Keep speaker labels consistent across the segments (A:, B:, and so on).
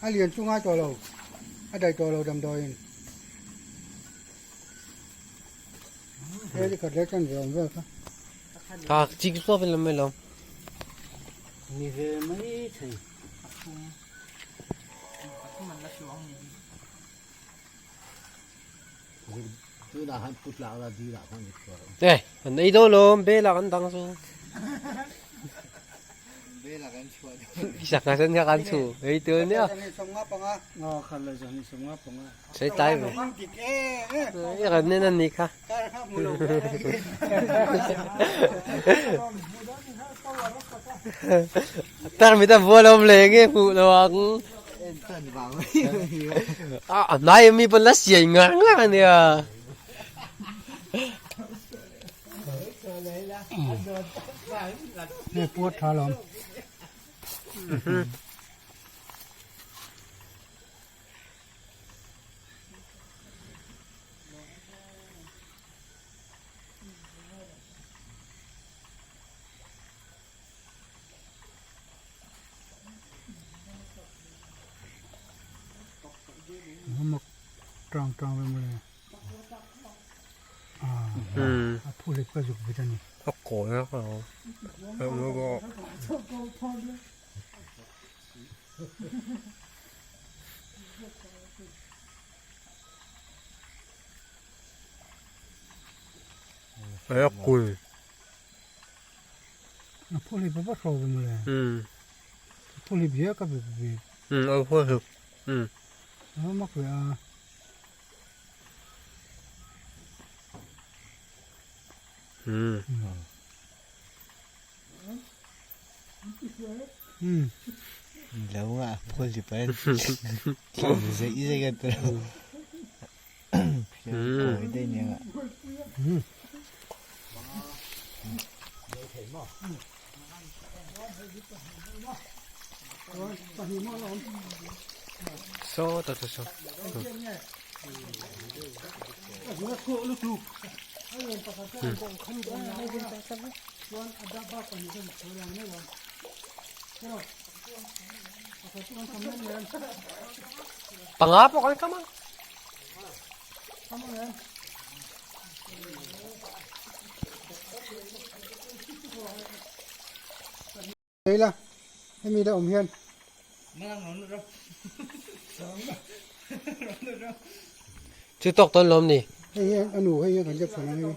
A: A lian chu ngai tawh lo. A daih tawh lo damdawiin. He ni khat leh chan ve awm vel kha.
B: Kha chik zawk in lam mai lo.
C: Ni ve mai thei.
B: Eh, an ei dawn lawm, bel ah kan dang chu. Sangha sen kha kan chhu, ei tur nia. Sei tlai ve. I rawn nen an nih kha. Tarmit a bual awm leh nge hmuh lo ang. A hnai ami pawn la siai ngar ngar a nia.
A: Hei puat tha lawm. Mak tang tang ve mawle. A phu lek ka zuk vit a ni.
B: A kawi a ka lo. A kui.
A: A phu lip a va hraw ve mawle. A phu lip zia ka ve ve.
B: A phu lip.
A: A va mak ve a.
C: Lo nga phu lip a zei zei ka tro. Kawi dei nia nga.
B: So ta ta so. Panga pawh kan kam a.
A: Ei la, hemi la awm hian.
B: Chu tawk tawn lawm ni.
A: Hei hi a nu hei hi kan zep chhan ang hei.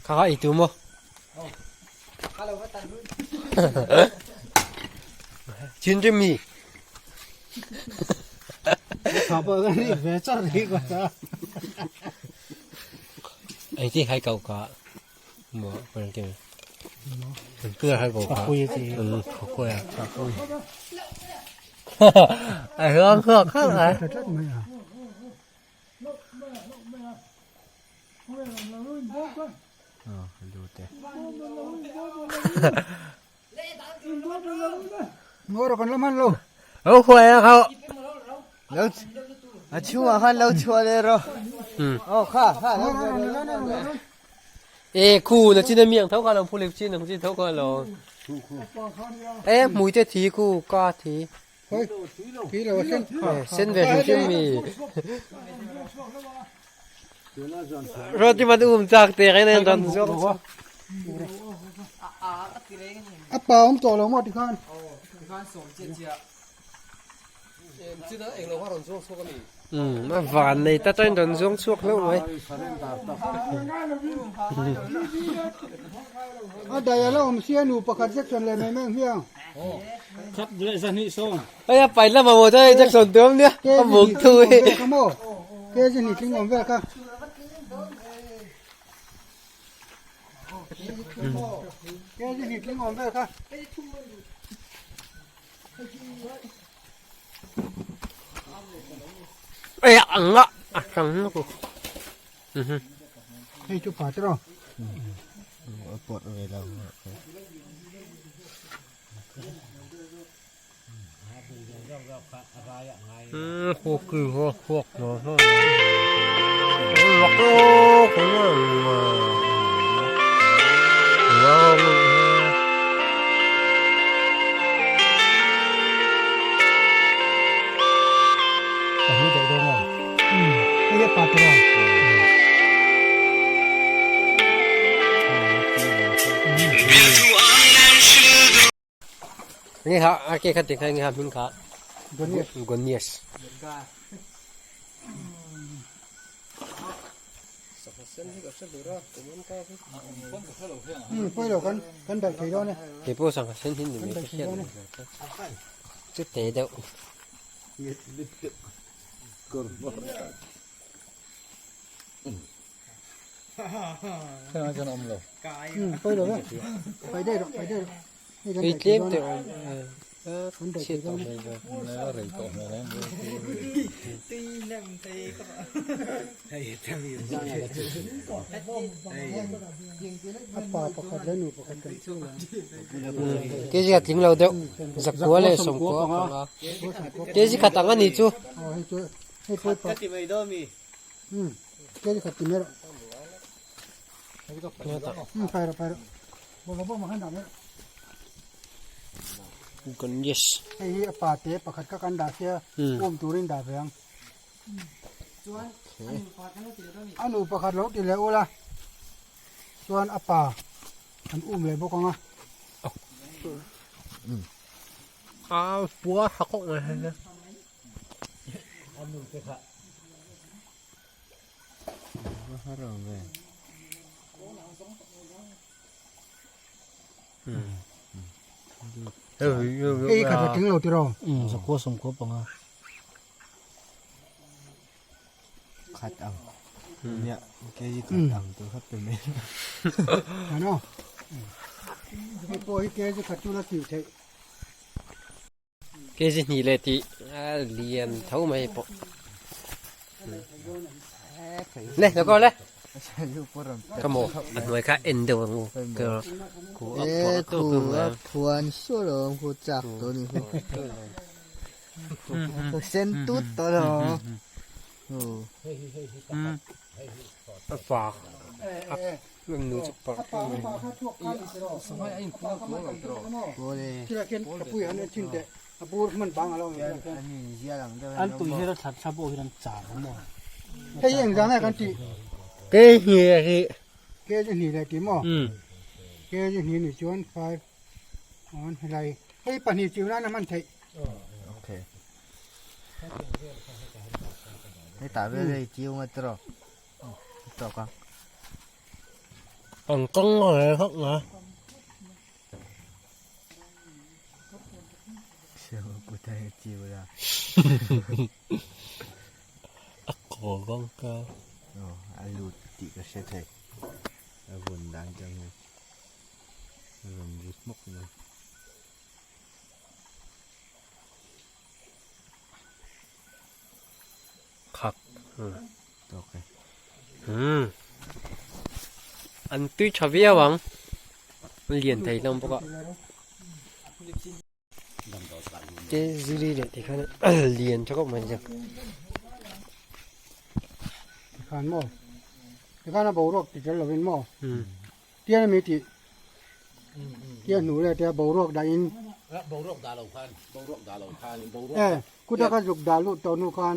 B: Kha kha ei tu maw. Chin rim mi. Ei ti hai kau ka. Mo kan ti. Kan hai kau ka. Khui a. Ai hương hương khắc ai.
A: Ngawr kan la hman lo.
B: Lo khuai a kha.
C: Lo a chhungah khan lo chhuah leh rawh. Aw kha kha lo
B: E khu na chin a miang tho kha lo phu lip chin ang chi tho kha lo. E hmui te thi khu ka thi.
A: Hoi thi lo a sen.
B: Sen ve hrim hrim mi. Roti man um chak te reng nen ran zawk.
A: A pa awm tawh lo maw tikhan.
B: A van nei ta chuan rawn zawng chhuak hlauh mai.
A: A dai a la awm sia nu pakhat Jackson leh mai mai ang hmiang.
B: Hei a pai lamah maw chuan hei Jackson tu awm nia a buk thu hi.
A: Ke zin hi tling awm vel kha. Ke zin hi tling awm vel kha.
B: Ei a ang a a hrang lutuk.
A: Hei chu pa tiraw.
C: A pawt ve lo.
B: Nge kha a ke kha ti kha nge kha hming kha
A: Gonias.
B: Gonias.
A: Pawi lo kan kan daih thei dawn e.
B: Kei pawh sangha sen hi ni mai ka hriat lo. Chu te deuh.
A: Pawi lo e. Pai daih rawh pai daih rawh.
B: Tui tlem te awm chhiat tawh hmel ve. Kg khat tling lo deuh zakua leh sawmkua panga kg khat ang a nih chu. Yes.
A: Hei hi a pa te pakhat kha kan dah sia um turin dah ve ang. A nu pakhat lo ti leh ula chuan a pa an um leh bawk ang a.
B: A pua tha khawp mai hei hi.
A: Hei khat a tling lo tiraw?
D: Zakua sawmkua panga.
C: Khat ang. Nia, kg khat ang tur khat pe mai.
A: Ano? Hei pawh hi kg khat chu la tiu theih.
B: Kg hnih leh tih a lian tho mai pawh. Le lo ko le. Ka maw a hnuai kha en deuh ang u. Ka ku a phuah
C: E
B: tu
C: khu
B: ku
C: a phuan sual awm khu chak tawh ni khu. Khu sen tut tawh lo.
B: A fak a nu chu parh
D: An tui hi thla thla pawh hian an char awm maw.
A: Hei eng zan a kan tih.
B: Ke hnih leh tih.
A: Ke hnih leh tih maw. Ke hnih nih chuan 5 on helai hei pahnih chiu nan a hman theih.
C: Okay. Hei tah vel hei chiu nga tiraw. Tawk ang.
B: Ang kawng a rel khawp nga.
C: Siam kut a hei chiu la.
B: A kaw kawng ka.
C: Oh, a lut tih ka hre thei. A vun dan chang hian. A rawn ri hmawk mai.
B: Khak. An tui tha viau ang. An lian thei hlawm bawk a. Te ziri leh ti khan lian tha khawp mai chu.
A: Tikhan maw? Tikhan a boruak ti tel lovin maw? Tian ami tih tian hnu leh tia boruak dah in
E: boruak dah lo khan boruak dah lo khan boruak
A: e kuta kha zuk dah lut tawh hnu khan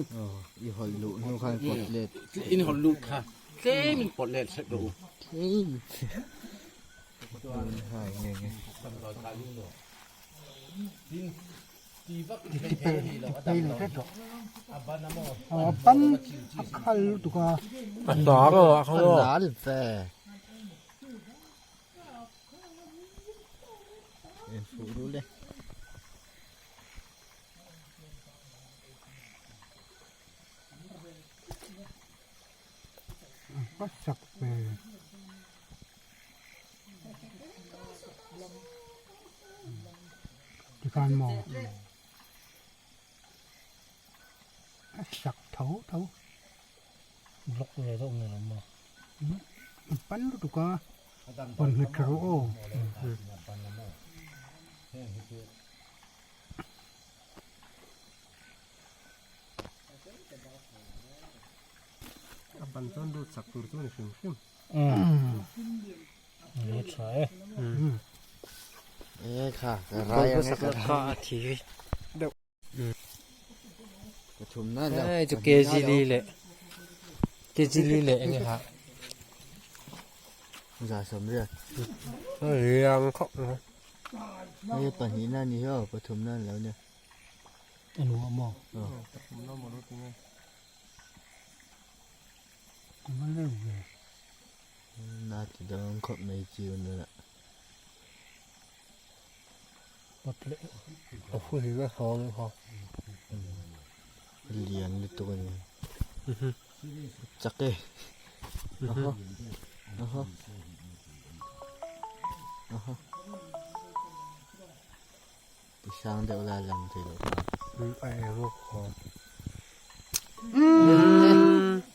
C: i hawlh luh hnu khan pawt let
E: in hawlh lut kha tlem in pawt let hrep rawh u
C: tlem
A: ti pel ti pel leh hret rawh a pan a khal lutuk a
B: a hnang a a khal a
C: nal ve en fuh ru le
A: a sak ve Tikhan maw a sak tho tho
D: block ve deuh nge lo maw
A: a pan lutuk a rawn nghet tha rawh aw.
B: A ban chuan lut sak tur chu a ni hrim hrim.
D: Ni tha e.
C: E kha rai ang e
B: kha a thi deuh.
C: Ka thum na lo.
B: Ai chu kg li leh kg li leh enge ha.
C: Za sawm riat.
B: Riang khawp mai.
C: Hei pahnihna a ni hi aw pathumna a ni lo nia.
D: A nuam maw?
B: Pathumna maw lo ti nge.
A: A va leu ve.
C: Na ti dang khawp mai chiu nula.
B: A phu hi ka hawng ha.
C: Lian lutuk a ni. Chak e. Aha. Aha. Aha. Ti sang deuh la lang thei loh kha.
B: A eng bawk ha.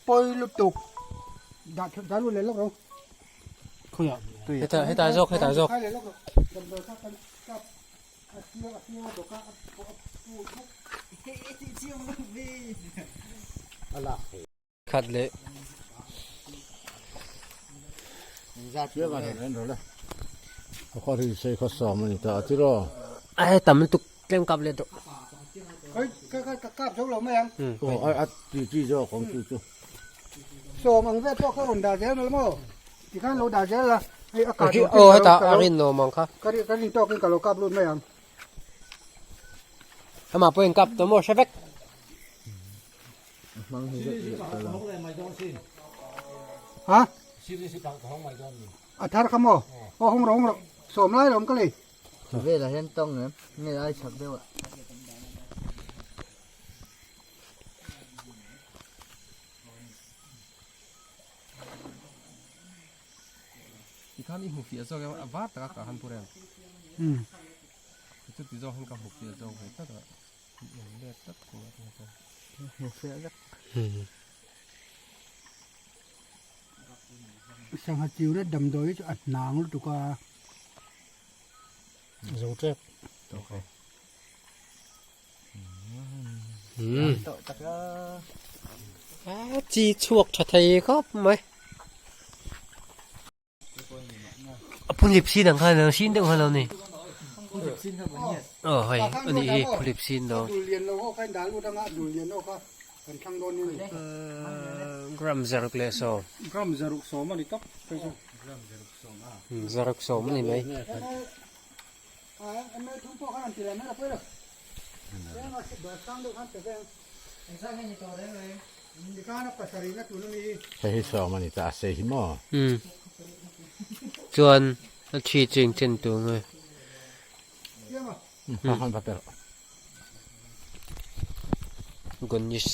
A: Pawi lutuk. Dah dah lut leh lawk ro.
D: Khawiah?
B: Heta heta zawk heta zawk.
A: Khai leh lawk ro. Damdawi kha kan kap a sir a sir a dawk a a pu thuk.
B: Khat leh. Ai tam lutuk tlem kap leh tawh.
A: Kap zo lo mai ang.
E: A ti chi zawk awm chu chu.
A: Sawm ang vel pawh kha rawn dah zel mai maw? Tikhan lo dah zel la. Hei a kah
B: duh. Aw heta a rin nuam ang kha.
A: Ka rin tawkin ka lo kap lut mai ang.
B: Amah pawhin kap tawh maw hre vek.
A: Ha? A thar kha maw? Aw hawng rawh hawng rawh. Sawm lai lawm ka lei.
C: Velah hian tawng em? Nge ai chak deuh ah.
B: Tikhan i hmu fiah zawk em a var taka kah han pur em? Chuti zawk hian ka hmu fiah zawk ve tlat a. En let tlat kawng ah te hian.
C: Hmu fiah vek.
A: Sangha chiu na damdawi chu a hnang lutuk a.
D: Zo tep.
C: Tawk e.
B: Chi chhuak tha thei khawp mai. A phulip sin ang khan lo sin deuh khan lo ni. Aw hei a nih hi phulip sin lo. Gram zaruk leh sawm.
D: Gram zaruk sawm a ni tawp.
B: Zaruk sawm a ni mai.
E: Hei hi sawm a ni ta a sei hi maw?
B: Umm chuan a thi chu engchen tur nge?
E: Umm han va pe rawh.
B: Goodness.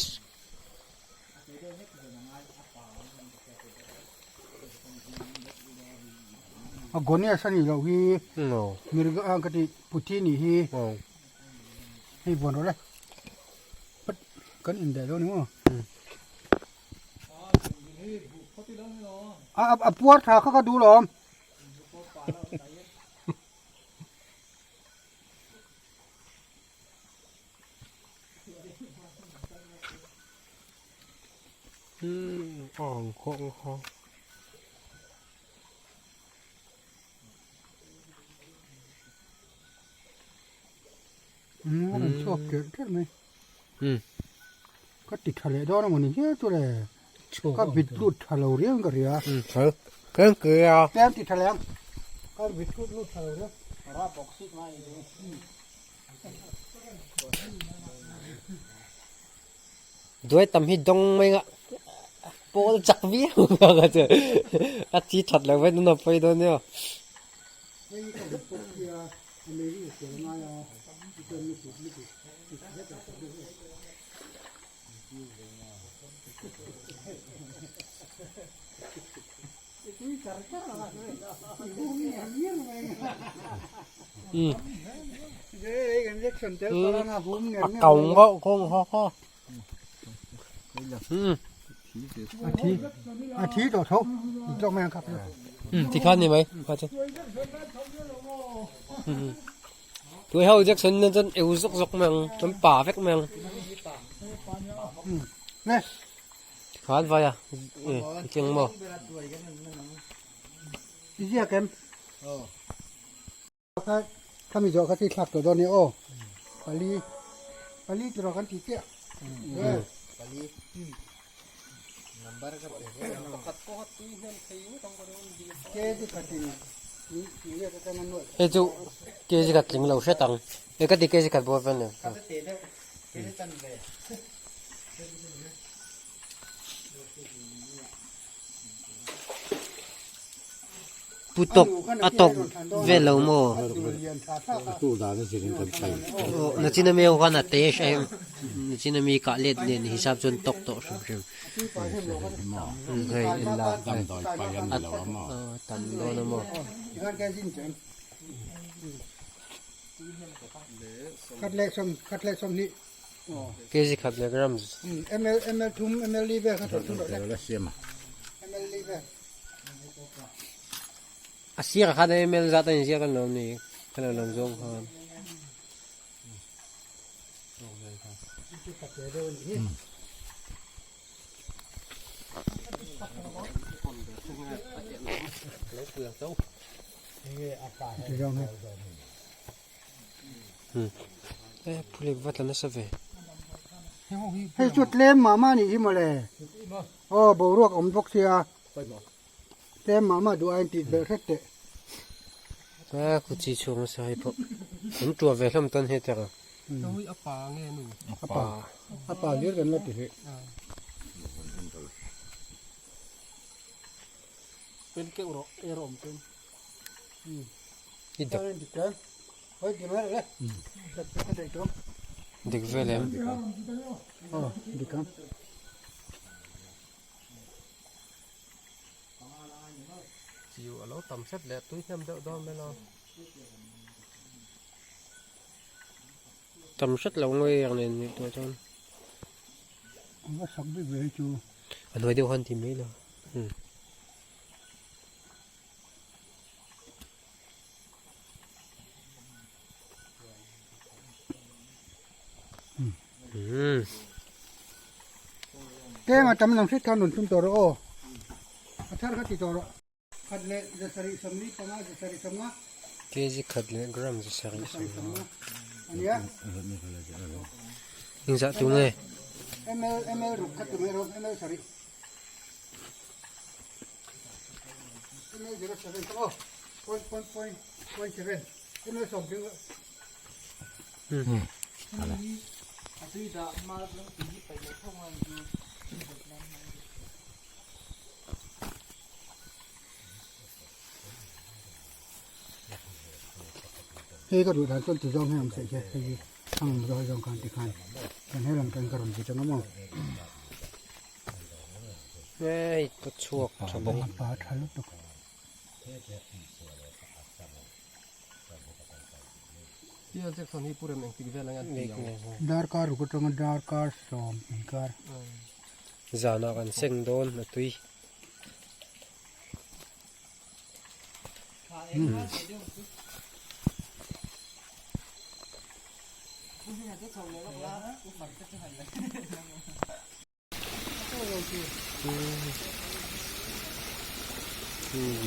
A: A Ganesh a nih loh hi mirga ang ka tih puthi nih hi hei vuan rawh le pat kan indaih lo ni maw a a puar tha kha ka duh lawm. An chhuak tirh tirh mai. Ka ti tha leh dawn a mawni hial chu le. Ka bit lut tha lo riau in ka hria. Tlem ti tha leh ang. Ka bit lut tha lo riau.
B: Duai tam hi dawng mai nga pawl chak viau nga ka chu a chi that lo vek na pawi dawn nia. A kau ngauh kawng ho ho.
A: A thi a thi tawh tho tawk mai ang kha.
B: Ti khan ni mai kha chu. Tui ho Jackson na chuan eu zawk zawk mai ang an pa vek mai ang.
A: Nè.
B: Khan vai a i keng maw.
A: I ziak em? Kha khami zawh kha chu i thlak tawh dawn nia aw. Pali pali tiraw kan ti chiah.
C: Pali number ka pe ve ang.
B: Pakhat pawh kha tui hnem thei ngawt ang ka ring.
A: Ke chu khatin ni ni ka kan a nuaih.
B: Hei chu. Kg khat tling lo hret ang. E ka ti kg khat bawr vel ni. Pu tawk a tawk vel lo maw? Nachin ami ho khan a te hre em nachin ami kah let nen hisap chuan tawk tawh hrim hrim. Hei en la a tam dawn a maw? Kg khat leh gram A sir khan ml zat a inziak an lo awm ni ka lo lam zawng khan.
A: Hei chu tlem mah mah anih hi mawle. Aw boruak a awm bawk sia. Tlem mah mah duh aiin tih belh hret teh.
B: A kut chi chhuak nasa hei pawh an tuah ve hlawm tan heta ka.
A: A pa a pa hlir kan la ti hleh.
D: Pen keuh rawh er awm pen.
B: I dak. Dik vel em?
A: Aw dik ang.
B: Chiu a lo tam hret leh tui hnem deuh dawn mai lo. Tam hret lo ngawi ang nen nih tawh chuan.
A: A sak bik ve hi chu.
B: A hnuai deuh han ti mai lo.
A: Tlem a tam lam hret khan rawn tum tawh rawh aw. A thar kha ti tawh rawh. Khat leh zasarih sawmli panga zasarih sawmnga.
B: Kg khat leh gram zasarih sawmnga.
A: Ania.
B: Engzah tu nge?
A: Ml ml ruk khat tu mai rawh ml sarih. Ml 07 aw. Point point point point seven. Ml sawm ding. Hei ka duh dan chuan ti zawng hi awm theih se hei hi a awm zawng zawng khan tikhan kan helam tan ka rawn ti chang a maw.
B: Hei ka chhuak tha mai.
A: A pa tha lutuk. Darkar ruk atanga darkar sawm inkar.
B: Zanah kan seng dawn a tui.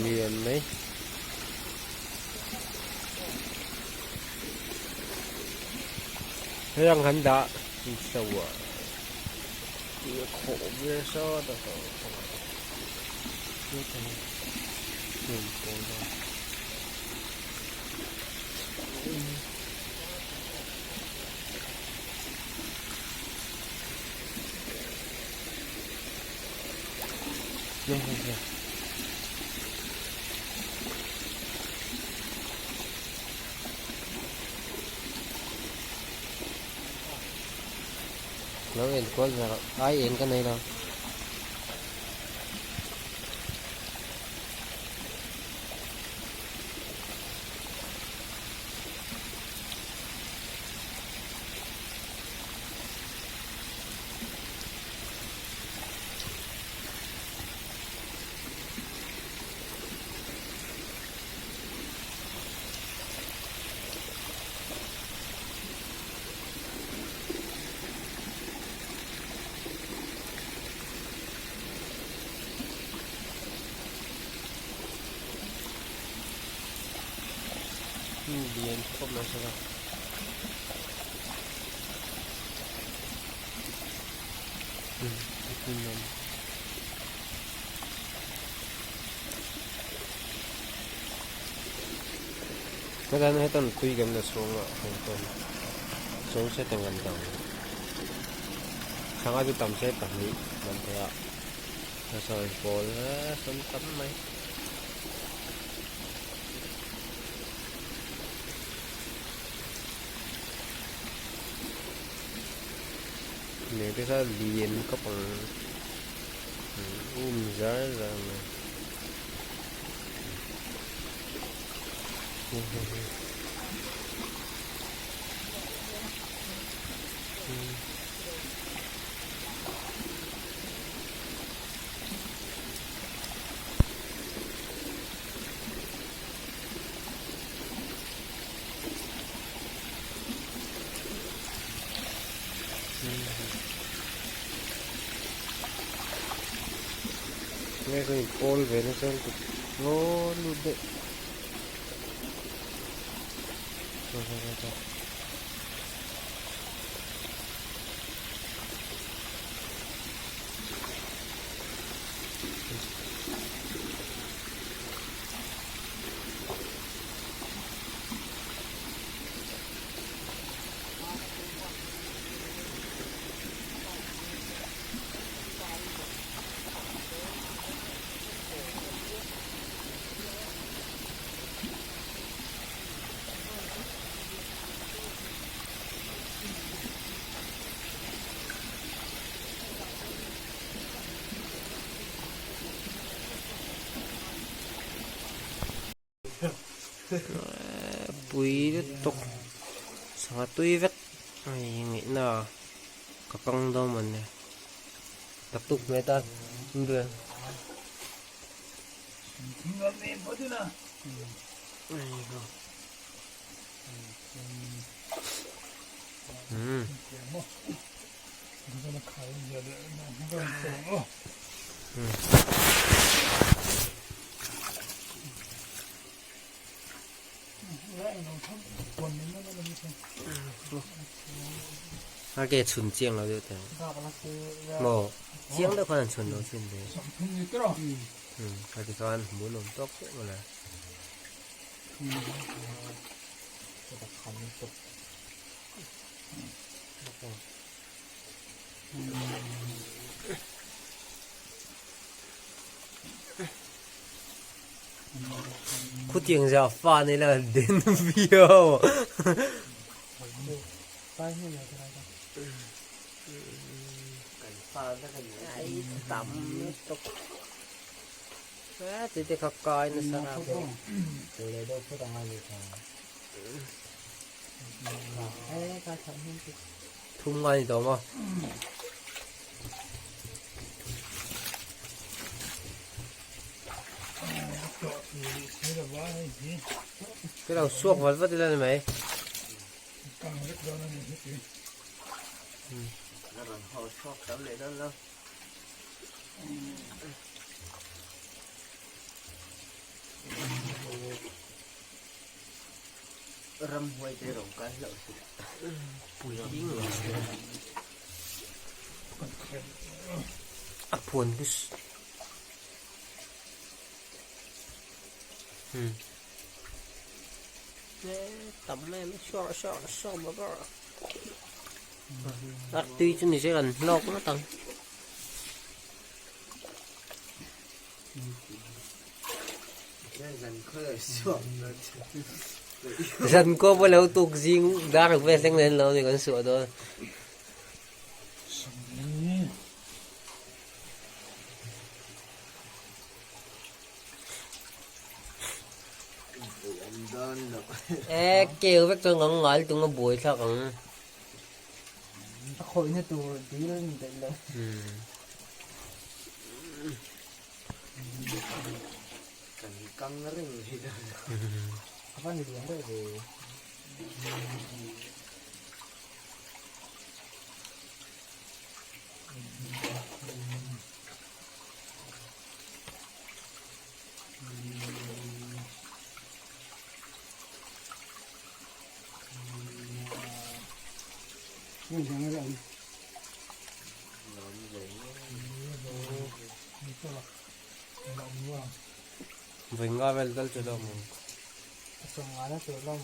B: Lian mai. Hei ang han dah so ah khawh vel sawt a Lo enkual ve rawh ai eng ka nei lo. Lian khawp mai sava. Hetiang hian tui kan la chhung a heng chuan chhung se teng kan dang sangha chu tam se pahnih man thei a sawi pawl sawn tam mai. Lei te kha lian khawp ang um zar zar mai. Nge ka in pawl ve nasa lutuk ngaw lut daih. Pui lutuk sangha tui vek hei ngaihna ka kang dawn mawni naktuk hmel ta A ke chhun chiang lo deuh teh maw chiang deuh khan an chhun lo chin ve a ti khan hmuh nuam tawk chiah mawle. Khutiang zia fa nei la den viau. Ai tam lutuk. A tete kha kai nasa ra. Thum ngai ni tawh maw? Cái đầu suộc vật vất lên này mày.
C: Ramhuai te rawng kai hlauh si.
B: A phuan hi tam em sawr sawr sawr ba ba a tui chu ni se kan hlawk ngawt ang. Zan ko pawh lo tuk zing dar vel thleng nen lo ni kan suah dawn. E keu vek chuan kan ngal tung a buai thlak ang.
D: A khawihna tur dil a ni daih lo.
C: Kan kang reng hi dawn.
D: A van lian deuh ve.
B: Vawi nga vel tal chu lo ang.
D: Sawmnga na tur lam.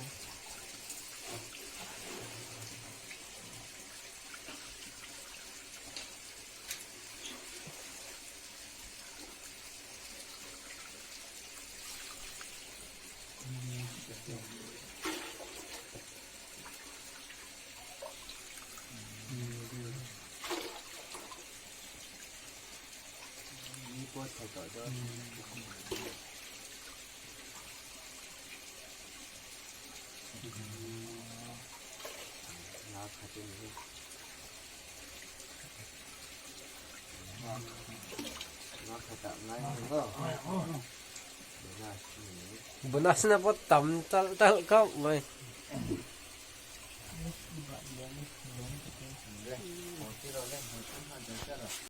B: Bonus na pawh tam talh talh khawp mai.